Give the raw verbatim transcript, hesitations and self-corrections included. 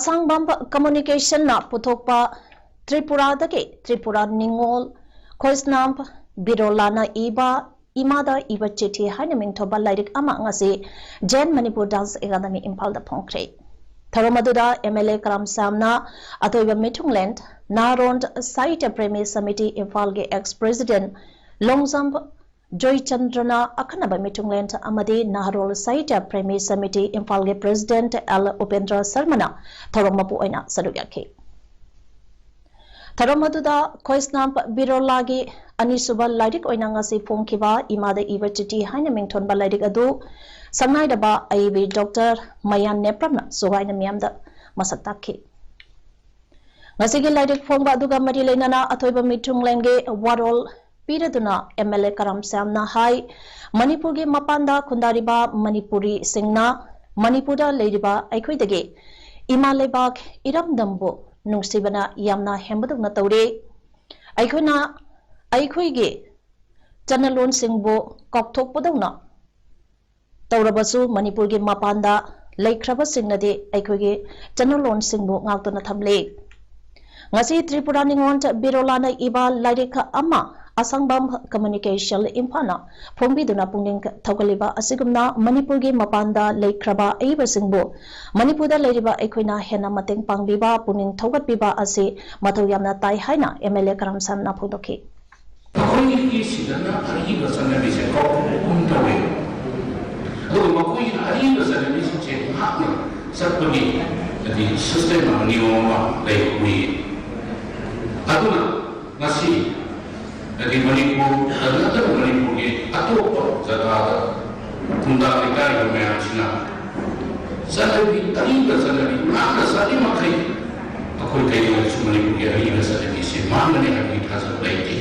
ꯑꯁꯥꯡꯕꯝ ꯀꯝꯃ꯭ꯌꯨꯅꯤꯀꯦꯁꯟꯅ ꯄꯨꯊꯣꯛꯄ ꯇ꯭ꯔꯤꯄꯨꯔꯥꯗꯒꯤ ꯇ꯭ꯔꯤꯄꯨꯔꯥ ꯅꯤꯉꯣꯜ ꯈꯣꯏꯁꯅꯥꯝ ꯕꯤꯔꯣꯂꯥꯅ ꯏꯕ ꯏꯃꯥꯗ ꯏꯕ ꯆꯤꯊꯤ ꯍꯥꯏꯅ ꯃꯤꯡꯊꯣꯟꯕ ꯂꯥꯏꯔꯤꯛ ꯑꯃ ꯉꯁꯤ ꯖꯦꯟ ꯃꯅꯤꯄꯨꯔ ꯗꯥꯟꯁ ꯑꯦꯀꯥꯗꯃꯤ ꯏꯝꯐꯥꯜꯗ ꯐꯣꯡꯈ꯭ꯔꯦ꯫ ꯊꯧꯔꯝ ꯑꯗꯨꯗ ꯑꯦꯝ ꯑꯦꯜ ꯑꯦ ꯀꯔꯥꯝ ꯁꯥꯝꯅ ꯑꯊꯣꯏꯕ ꯃꯤꯊꯨꯡꯂꯦꯟ, ꯅꯥꯔꯣꯟ ꯁꯥꯍꯤꯇ꯭ꯌ ꯄ꯭ꯔꯦꯃꯤ ꯁꯃꯤꯇꯤ ꯏꯝꯐꯥꯜꯒꯤ ꯑꯦꯛꯁ ꯄ꯭ꯔꯦꯁꯤꯗꯦꯟ ꯂꯣꯡꯖꯝ ꯖꯣꯏꯆꯟꯗ꯭ꯔꯅ ꯑꯈꯟꯅꯕ ꯃꯤꯊꯨꯡꯂꯦꯟ ꯑꯃꯗꯤ ꯅꯍꯔꯣꯜ ꯁꯥꯍꯤꯇ꯭ꯌ ꯄ꯭ꯔꯦꯃꯤ ꯁꯃꯤꯇꯤ ꯏꯝꯐꯥꯜꯒꯤ ꯄ꯭ꯔꯦꯁꯤꯗꯦꯟꯠ ꯑꯦꯜ ꯎꯄꯦꯟꯗ꯭ꯔ ꯁꯔꯃꯅ ꯊꯧꯔꯝ ꯃꯄꯨ ꯑꯣꯏꯅ ꯁꯔꯨꯛ ꯌꯥꯈꯤ꯫ ꯊꯧꯔꯝ ꯑꯗꯨꯗ ꯈꯣꯏꯁꯅꯥꯝ ꯕꯤꯔꯣꯂꯥꯒꯤ ꯑꯅꯤꯁꯨꯕ ꯂꯥꯏꯔꯤꯛ ꯑꯣꯏꯅ ꯉꯁꯤ ꯐꯣꯡꯈꯤꯕ ꯏꯃꯥꯗ ꯏꯕ ꯆꯤꯊꯤ ꯍꯥꯏꯅ ꯃꯤꯡꯊꯣꯟꯕ ꯂꯥꯏꯔꯤꯛ ꯑꯗꯨ ꯁꯛꯅꯥꯏꯔꯕ ꯑꯏꯕꯤ ꯗꯣꯛꯇꯔ ꯃꯌꯥꯟ ꯅꯦꯄ꯭ꯔꯝꯅ ꯁꯨꯒꯥꯏꯅ ꯃꯤꯌꯥꯝꯗ ꯃꯁꯛ ꯇꯥꯛꯈꯤ꯫ ꯉꯁꯤꯒꯤ ꯂꯥꯏꯔꯤꯛ ꯐꯣꯡꯕ ꯑꯗꯨꯒ ꯃꯔꯤ ꯂꯩꯅꯅ ꯑꯊꯣꯏꯕ ꯃꯤꯊꯨꯡꯂꯦꯟꯒꯤ ꯋꯥꯔꯣꯜ ꯄꯤꯔꯗꯨꯅ ꯑꯦꯝ ꯑꯦꯜ ꯑꯦ ꯀꯔꯝ ꯁ꯭ꯌꯥꯝꯅ ꯍꯥꯏ, ꯃꯅꯤꯄꯨꯔꯒꯤ ꯃꯄꯥꯟꯗ ꯈꯨꯟꯗꯥꯔꯤꯕ ꯃꯅꯤꯄꯨꯔꯤꯁꯤꯡꯅ ꯃꯅꯤꯄꯨꯔꯗ ꯂꯩꯔꯤꯕ ꯑꯩꯈꯣꯏꯗꯒꯤ ꯏꯃꯥ ꯂꯩꯕꯥꯛ ꯏꯔꯝꯗꯝꯕꯨ ꯅꯨꯡꯁꯤꯕꯅ ꯌꯥꯝꯅ ꯍꯦꯟꯕꯗꯧꯅ ꯇꯧꯔꯤ꯫ ꯑꯩꯈꯣꯏꯅ ꯑꯩꯈꯣꯏꯒꯤ ꯆꯠꯅꯂꯣꯟꯁꯤꯡꯕꯨ ꯀꯥꯎꯊꯣꯛꯄꯗꯧꯅ ꯇꯧꯔꯕꯁꯨ ꯃꯅꯤꯄꯨꯔꯒꯤ ꯃꯄꯥꯟꯗ ꯂꯩꯈ꯭ꯔꯕꯁꯤꯡꯅꯗꯤ ꯑꯩꯈꯣꯏꯒꯤ ꯆꯠꯅꯂꯣꯟꯁꯤꯡꯕꯨ ꯉꯥꯛꯇꯨꯅ ꯊꯝꯂꯤ꯫ ꯉꯁꯤ ꯇ꯭ꯔꯤꯄꯨꯔꯥ ꯅꯤꯉꯣꯜ ꯕꯤꯔꯣꯂꯥꯅ ꯏꯕ ꯂꯥꯏꯔꯤꯛ ꯑꯃ ꯑꯁꯪꯕꯝ ꯀꯝꯃ꯭ꯌꯨꯅꯤꯀꯦꯁꯟ ꯏꯝꯐꯥꯜꯅ ꯐꯣꯡꯕꯤꯗꯨꯅ ꯄꯨꯛꯅꯤꯡ ꯊꯧꯒꯠꯂꯤꯕ ꯑꯁꯤꯒꯨꯝꯅ ꯃꯅꯤꯄꯨꯔꯒꯤ ꯃꯄꯥꯟꯗ ꯂꯩꯈ꯭ꯔꯕ ꯑꯏꯕꯁꯤꯡꯕꯨ ꯃꯅꯤꯄꯨꯔꯗ ꯂꯩꯔꯤꯕ ꯑꯩꯈꯣꯏꯅ ꯍꯦꯟꯅ ꯃꯇꯦꯡ ꯄꯥꯡꯕꯤꯕ, ꯄꯨꯛꯅꯤꯡ ꯊꯧꯒꯠꯄꯤꯕ ꯑꯁꯤ ꯃꯊꯧ ꯌꯥꯝꯅ ꯇꯥꯏ ꯍꯥꯏꯅ ꯑꯦꯝ ꯑꯦꯜ ꯑꯦ ꯀꯔꯝ ꯁꯥꯝꯅ ꯐꯣꯡꯗꯣꯛꯈꯤ꯫ ꯑꯩꯈꯣꯏꯒꯤ ꯁꯤꯗꯅ ꯑꯔꯤꯕ ꯆꯠꯅꯕꯤꯁꯦ ꯀꯥꯎꯊꯣꯛꯄꯒꯨꯝ ꯇꯧꯋꯦ꯫ ꯑꯗꯨꯒ ꯃꯈꯣꯏꯒꯤ ꯑꯔꯤꯕ ꯆꯠꯅꯕꯤꯁꯤꯡꯁꯦ ꯉꯥꯛꯅ ꯆꯠꯄꯒꯤ ꯍꯥꯏꯗꯤ ꯁꯤꯁꯇꯦꯝ ꯑꯃ, ꯅꯤꯌꯣꯝ ꯑꯃ ꯂꯩꯕ ꯎꯏ꯫ ꯑꯗꯨꯅ ꯉꯁꯤ ꯍꯥꯏꯗꯤ ꯃꯅꯤꯄꯨꯔꯗ ꯅꯠꯇꯅ ꯃꯅꯤꯄꯨꯔꯒꯤ ꯑꯇꯣꯞꯄ ꯖꯒꯥꯗ ꯈꯨꯟꯗꯥ ꯂꯩꯇꯥꯔꯤꯕ ꯃꯌꯥꯝꯁꯤꯅ ꯆꯠꯅꯕꯤ, ꯑꯔꯤꯕ ꯆꯠꯅꯕꯤ ꯉꯥꯛꯅ ꯆꯠꯂꯤ ꯃꯈꯩ ꯑꯩꯈꯣꯏ ꯀꯩꯗꯧꯉꯩꯗꯁꯨ ꯃꯅꯤꯄꯨꯔꯒꯤ ꯑꯔꯤꯕ ꯆꯠꯅꯕꯤꯁꯦ ꯃꯥꯡꯒꯅꯤ ꯍꯥꯏꯕꯒꯤ ꯊꯥꯖꯕ ꯂꯩꯇꯦ꯫